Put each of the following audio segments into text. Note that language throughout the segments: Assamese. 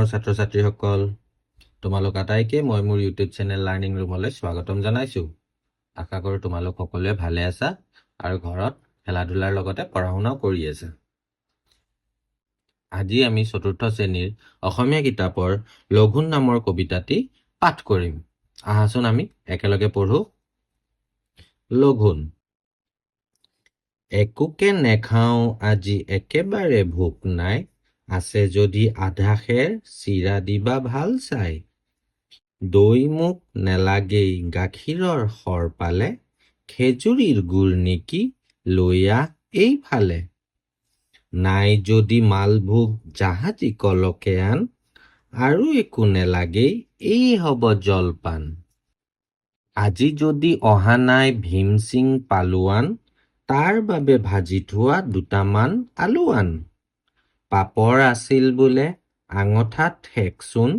মৰমৰ ছাত্ৰ ছাত্ৰীসকল, তোমালোক আটাইকে মই মোৰ ইউটিউব চেনেল লাৰ্ণিং ৰুমলৈ স্বাগতম জনাইছোঁ। আশা কৰোঁ তোমালোক সকলোৱে ভালে আছা আৰু ঘৰত খেলা ধূলাৰ লগতে পঢ়া শুনাও কৰি আছা। আজি আমি চতুৰ্থ শ্ৰেণীৰ অসমীয়া কিতাপৰ লঘোণ নামৰ কবিতাটি পাঠ কৰিম। আহাচোন, আমি একেলগে পঢ়োঁ। লঘোণ। একোকে নেখাওঁ আজি, একেবাৰে ভোক নাই। আছে যদি আধা সেৰ চিৰা, দিবা ভাল চাই। দৈ মোক নেলাগেই, গাখীৰৰ সৰ পালে খেজুৰীৰ গুৰ নেকি লৈ আহ এইফালে। নাই যদি মালভোগ জাহাজী কলকে আন, আৰু একো নেলাগেই, এই হ'ব জলপান। আজি যদি অহা নাই ভীমসিং পালোৱান, তাৰ বাবে ভাজি থোৱা দুটামান আলু আন। পাপৰ আছিল বোলে আঙঠাত শেষচোন,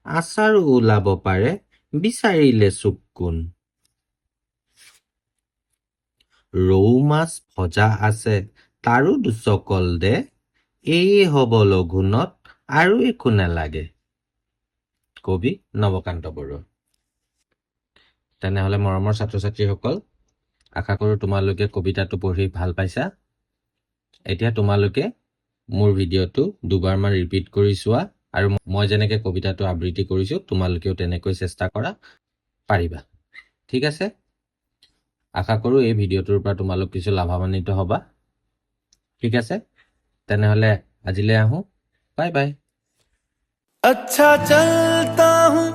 আচাৰো ওলাব পাৰে বিচাৰিলে চুক কোণ। ৰৌ মাছ ভজা আছে, তাৰো দুচকল দে, এয়ে হ'ব লঘোণত আৰু একো নেলাগে। কবি নৱকান্ত বৰুৱা। তেনেহ'লে মৰমৰ ছাত্ৰ ছাত্ৰীসকল, আশা কৰোঁ তোমালোকে কবিতাটো পঢ়ি ভাল পাইছা। এতিয়া তোমালোকে মোৰ ভিডিঅ'টো দুবাৰমান ৰিপিট কৰি চোৱা আৰু মই যেনেকৈ কবিতাটো আবৃত্তি কৰিছোঁ, তোমালোকেও তেনেকৈ চেষ্টা কৰা, পাৰিবা। ঠিক আছে। আশা কৰোঁ এই ভিডিঅ'টোৰ পৰা তোমালোক কিছু লাভান্বিত হ'বা। ঠিক আছে, তেনেহ'লে আজিলৈ আহোঁ। Bye bye. अच्छा चलता हूँ,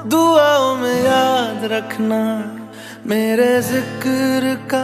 दुआओं में याद रखना, मेरे जिक्र का।